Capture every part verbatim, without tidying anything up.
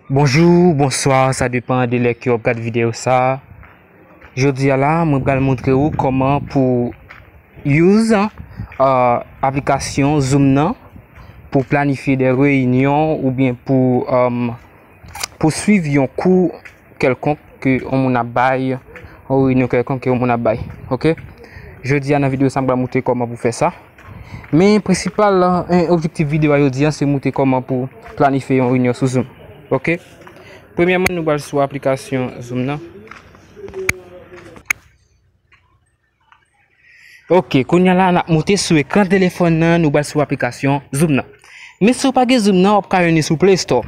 Bonjou, bonswa, sa depann de lè ke w ap gad videyo sa. Jodi a la, mwen pral montre w kòman pou use, uh, aplikasyon Zoom nan pou planifye de reyinyon oubyen pou, um, pou swiv yon kou kèlkonk ke yon moun ap bay, yon reyinyon kèlkonk ke yon moun ap bay. Ok? Jodi a nan videyo sa, m pral montre kòman pou fè sa. Men prensipal, eh, objektif videyo a jodi a, se montre kòman pou planifye yon reyinyon sou Zoom. Ok? Premyèman, nou pral sou aplikasyon Zoom nan. Ok, kounye a la, n ap monte sou ekran telefòn nan, nou pral sou aplikasyon Zoom nan. Men si w pa gen Zoom nan, w ap ka jwenn li sou Play Store.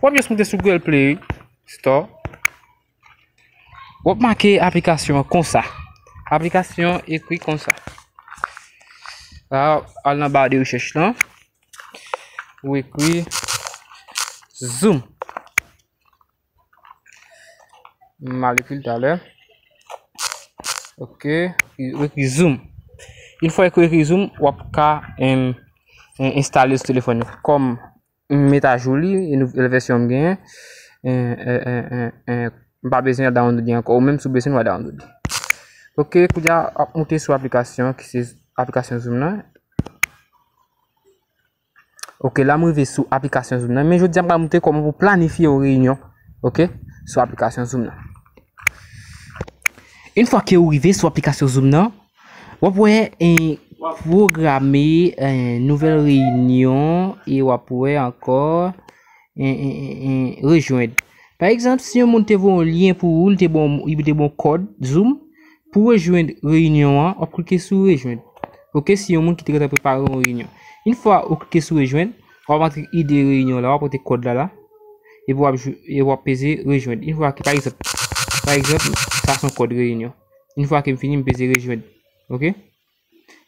W ap jis monte sou Google Play Store. W ap make aplikasyon an konsa. Aplikasyon ekri konsa. La, al nan ba de rechèch lan. Ou ekri Zoom. M al ekri l talè. Ok. Ou ekri Zoom. Yon fwa ou ekri Zoom, w ap ka, em, en, enstale l sou telefòn nan. Kòm m met ajou li, e nouvèl vèsyon m genyen. En, en, en, en, en, m pa bezwen download li ankò. Ou menm si w bezwen, w a download li. Ok, kounye a, w ap monte sou aplikasyon, ki se aplikasyon Zoom nan. Ok, la m rive sou aplikasyon Zoom nan. Men jodi a, m pral montre kòman pou planifye yon reyinyon. Ok, sou aplikasyon Zoom nan. Yon fwa ke ou rive sou aplikasyon Zoom nan, w ap wè, eh, pwograme, eh, nouvèl reyinyon, e w ap wè ankò, eh, eh, eh, eh, rejwenn. Pa egzanp, si yon moun te voye yon lyen pou ou, li te bon, li te bon kòd Zoom, pou rejwenn reyinyon an, w ap klike sou rejwenn. Ok, si yon moun ki te gentan prepare yon reyinyon. Yon fwa ou klike sou rejwenn, w ap antre ide reyinyon la, w ap antre kòd la la. Epi w ap, jou- e w ap peze rejwenn. Yon fwa ke, pa egzanp, pa egzanp, sa se yon kòd reyinyon. Yon fwa ke m fini, m peze rejwenn. Ok?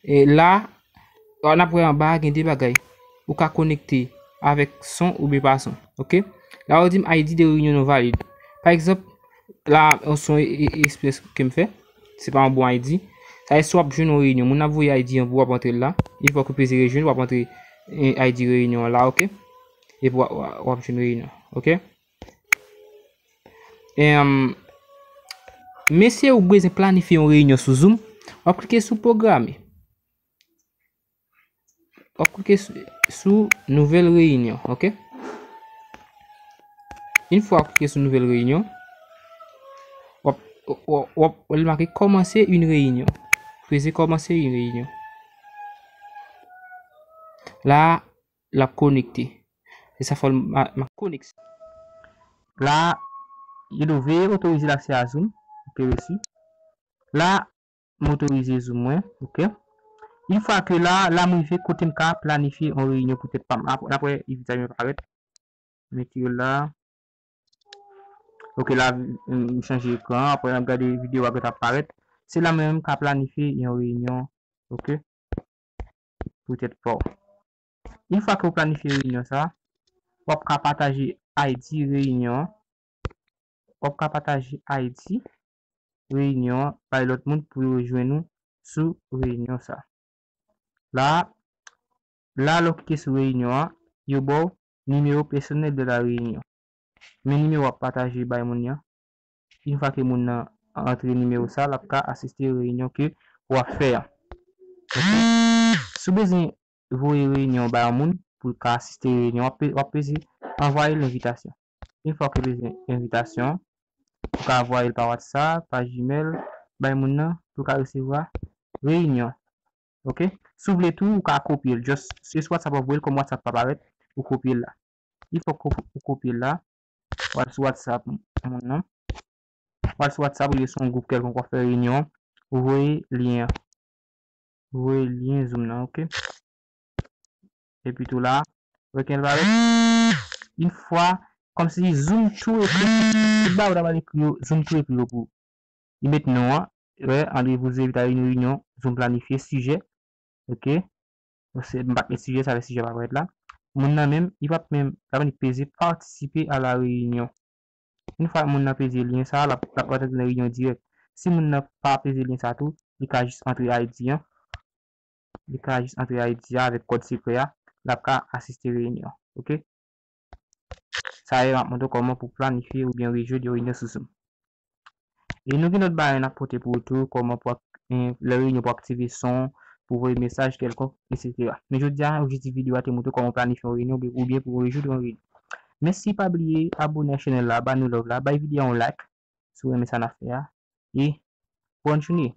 E la, n ap wè anba a gen de bagay. Ou ka konekte avèk son oubyen pa son. Ok? La, yo di m I D de reyinyon non valid. Pa egzanp, la, yon son e- e- eksprès ke m fè. Se pa yon bon I D. Sa vle di si w ap jwenn yon reyinyon, moun ap voye I D an pou w ap antre l la. Yon fwa ke w peze rejwenn, w ap antre, eh, I D reyinyon an la, ok? Epi w ap, w ap, w ap jwenn reyinyon, ok? Em, men si ou bezwen planifye yon reyinyon sou Zoom, w ap klike sou pwograme. W ap klike sou, sou nouvèl reyinyon, ok? Yon fwa w klike sou nouvèl reyinyon, w ap, w ap, w ap wè l make kòmanse yon reyinyon. Peze kòmanse yon reyinyon. La, l ap konekte. E sa fò l ma- ma- konekte. La, il ouvre, otorize l'accès à Zoom. Ok, resi. La, m otorize Zoom mwen, ok. Yon fwa ke la, la m rive kote m ka planifye yon reyinyon pou tèt pa m. Apre, apre, envitasyon yo parèt. Mete yo la. Ok, la, m chanje ekran. Apre, n ap gade videyo a k ap parèt. Se la menm m ka planifye yon reyinyon, ok, pou tèt pa w. Yon fwa ke w planifye reyinyon sa, w ap ka pataje I D reyinyon an. W ap ka pataje I D reyinyon an bay lòt moun pou yo jwenn ou sou reyinyon sa. La, la, lè w klike sou reyinyon an, yo ba w nimewo pèsonèl de la reyinyon. Men nimewo w ap pataje bay moun nan. Yon fwa ke moun nan antre nimewo sa, l ap ka asiste reyinyon ke w ap fè an. Ok? Si w bezwen voye reyinyon ba yon moun pou l ka asiste reyinyon, w ap pe- w ap peze anvwaye l envitasyon. Yon fwa ke w peze envitasyon, ou ka voye l pa WhatsApp, pa Gmail, bay moun nan pou l ka resevwa reyinyon. Ok? Si w vle tou, ou ka kopye l. Just, se sou WhatsApp w ap voye l, kòm WhatsApp pa parèt, ou kopye l la. Yon fwa w kop- ou kopye l la, w al sou WhatsApp moun nan. W al sou WhatsApp oubyen sou yon gwoup kèlkonk w ap fè reyinyon an, ou voye lyen an. Ou voye lyen Zoom nan, ok? Epi tou la, wè ke l parèt. Yon fwa, kòmsi Zoom tou ekri, tout bagay ou ta pral ekri yo, Zoom tou ekri yo pou ou. Li met non an, wè, André vous invite à une réunion, Zoom planifié, sijè, ok? Se, m pa t met sijè, sa fè sijè pa parèt la. Moun nan menm, li p ap menm, sa vle di peze participer à la réunion. Yon fwa moun nan peze lyen sa, l ap, l ap rantre nan reyinyon dirèk. Si moun nan pa peze lyen sa tou, li ka jis antre I D an. Li ka jis antre I D a avèk kòd sekrè a, l ap ka asiste reyinyon an. Ok? Sa a, m ap montre w kòman pou planifye oubyen rezoud yon reyinyon sou Zoom. E nou gen lòt bagay n ap pote pou ou tou, kòman pou ak- en- lè reyinyon pou aktive son, pou voye mesaj kèlkonk, etsetera. Men jodi a, objektif videyo a te montre kòman planifye yon reyinyon oubyen, oubyen pou rezoud yon reyinyon. Men si pa bliye abone ak chanèl la, ba nou love la, bay videyo a yon like si w renmen sa n ap fè a. E bòn jounen.